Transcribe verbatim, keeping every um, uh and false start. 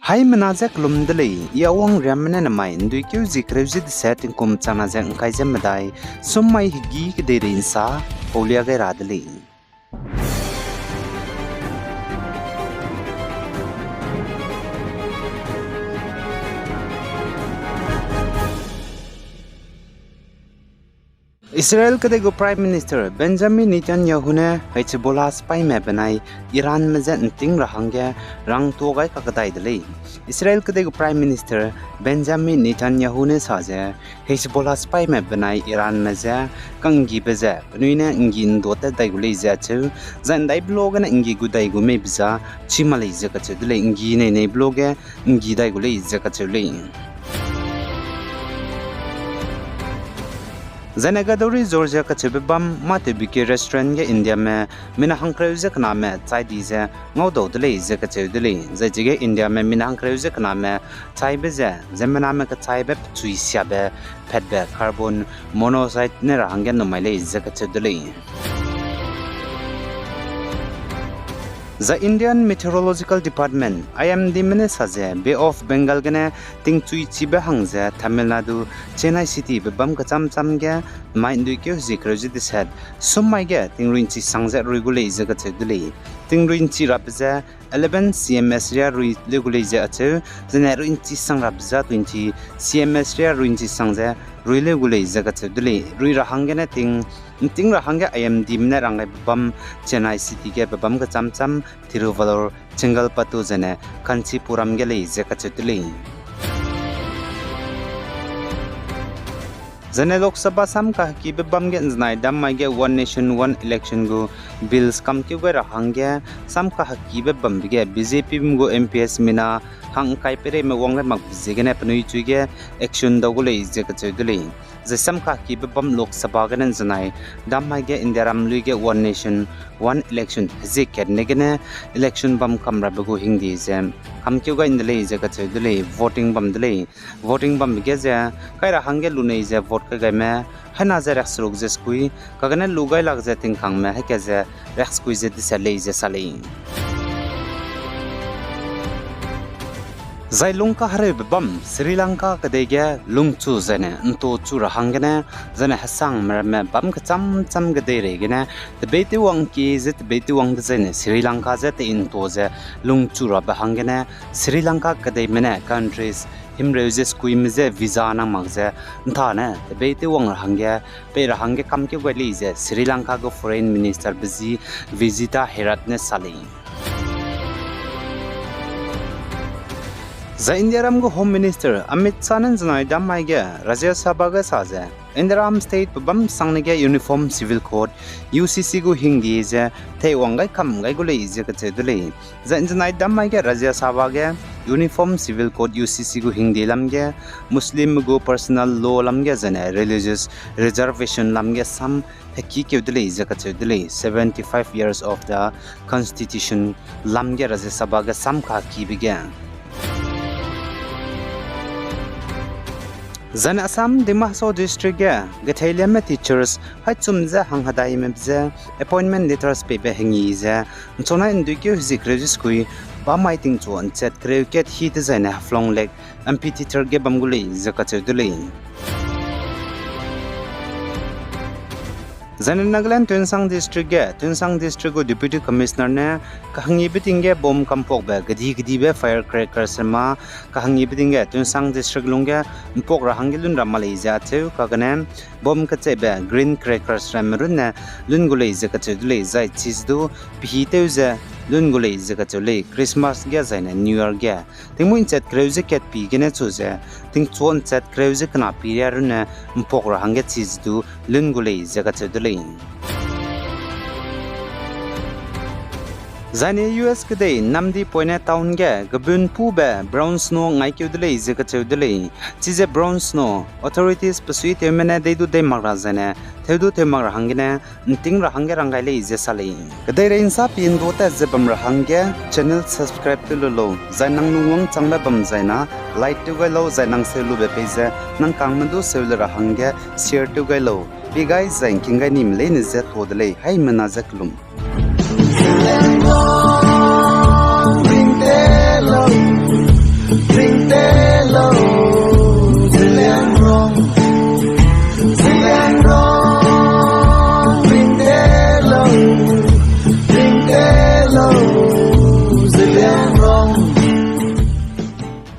Haimena ze kelum de lei, I Awang Riamme ne namai ’nduikeu zie kereu ze deset tingkum changna ze ’ngkai ze medai, summai hegî kedeirei ’nsa paulia gai ra de lei. Israel kedei gu Prime Minister Benjamin Netanyahu ne Hezbollah sipaîme benai Iranme je ’nting ra hangge rangtuâ gai kakdai de lei. Israel kedei gu Prime Minister Benjamin Netanyahu ne sa ze, Hezbollah sipaîme benai Iranme je ka'nggibe ze penui ne ’nggi ’nduâ tat dai gu lei ze acheu, zai ’ndaibe luage ne ’nggi gu dai gu meibe za chi ma lei ze kacheu de lei, ’nggi neineibe luage ’nggi dai gu lei ze kacheu lei. Zaine Gadori Georgia kacheube bam mâ tewbe ki restaurant ge Indiame mina hangkereu ze kename chai di ze ngaudau de lei ze kacheu de lei. Zai chige Indiame mina hangkereu ze kename chaibe ze, ziemmename kechaibe pechui siabe patbe carbon monoxide ne ra hangge numai lei ze kacheu de lei. Zai Indian Meteorological Department, I M Dme ne sa ze Bay of Bengal gene tingchuichibe hang ze Tamil Nadu, Chennai Citybe bam kechâm châm ge mai ’nduikeu hezie kereu ze deset, summai ge tingrui ’nchi sang ze rui gu lei ze kacheu de lei. Tingrui ’nchi rabe ze eleven C M S ria rui leu gu lei ze acheu, zene rui ’nchi sang rabe ze twenty C M S ria rui ’nchi sang ze rui leu gu lei ze kacheu de lei. Rui ra hanggene ting, ’nting ra hangge I M Dme ne ranggaibe bam Chennai City ge bebam kechâm châm Tiruvallur, Chengalpattu zene Kanchipuram ge lei ze kacheu de lei. Zene Lok Sabha sam kahekibe bam ge ’nzenai dam mai ge One Nation One Election gu bills kamkeu gai ra hangge sam kahekibe bambe ge B J P gu M Ps mina hang ’ngkai peireime wang gai makbe ziegene penui chui ge action dau gu lei ze kacheu de lei. Zai sam kahekibe bam Lok Sabha gene ’nzenai dam mai ge Indiaram lui ge One Nation One Election hezie katne gene election bam kam rabe gu hingde ze kamkeu gai ’nde lei ze kacheu de lei, voting bam de lei. Voting bambe ge ze kai ra hangge lunei ze vote kagaime haina ze riakseruk ze sekui, kagene lu gai lak ze tingkangme haika ze riaksekui ze deset lei ze sa lei. Zai lung kahereube bam Sri Lanka kedei ge lungchu zaine ’ntochu ra hanggene, zaine hesangme ramme bam kechâm châm kedeirei gene, tebeitewwang kie ze tebeitewwang dezaine Sri Lanka je tei'nto ze lungchu rabe hanggene, Sri Lanka kedeime ne countries himreu ze sekuime je visa nang mak ze ’ntane tebeitewwang ra hangge, pei ra hangge kamkeu gai lei ze Sri Lanka gu Foreign Minister be zi Vijitha Herath ne sa lei. Zai Indiaram gu Home Minister Amit Shah ne ’nzenai dam mai ge Rajya Sabha ge sa ze, Indiaram state pebam sangne ge Uniform Civil Code, U C C gu hingde ze teiwang gai kam gai gu lei ze kacheu de lei. Zai ’nzenai dam mai ge Rajya Sabha ge Uniform Civil Code, U C C gu hingde lam ge, Muslimme gu personal law lam ge zaine religious reservation lam ge sam hekikeu de lei ze kacheu de lei, seventy-five years of the Constitution lam ge Rajya Sabha ge sam kahekibe ge. Zaine Assam Dima Hasao District ge getheiliamme teachers haichum ze hanghedaime ze appointment letters peibe hengi ze ’nchonai ’nduikeu hezie kereu ze sekui bam mai tingchu ’nchat kereu kat hi dezaine Haflong Lake amphitheatre ge bam gu lei ze kacheu de lei. Zaine Nagaland Tuensang District ge, Tuensang District gu Deputy Commissioner ne kahangibe ting ge bomb kampakbe gedi gedibe firecrackers ma kahangibe ting ge Tuensang District lungge ’mpak ra hangge lun ra ma lei ze acheu kagene bomb kecheibe green crackers ramme runne lun gu lei ze kacheu de lei, zai chize du pehitew ze lun gu lei ze kacheu lei, Christmas ge zaine New Year ge. Tingmuî ’nchat kereu ze kat pi gene chu ze, tingchu ’nchat kereu ze kena pi ria runne ’mpak ra hangge chize du lun gu lei ze kacheu de lei. Zaine U S kedei Namdi Poine Town ge gebunpube brown snow ngaikeu de lei ze kacheu de lei. Chize brown snow authorities besuitewme ne dei du dei mak ra zaine, tew du tew mak ra hanggene, ’nting ra hangge ranggai lei ze sa lei. Kedeirei ’nsa pi ’ndu tat ze bam ra hangge channel subscribe tew lu lau, zai nang lungwangchangbe bam zaina like tew gai lau, zai nang seu lube pei ze nang kangme du seu le ra hangge share tew gai lau. Pi gai zai ’ngking gai nime leine ze tuâ de lei, haimena ze kelum.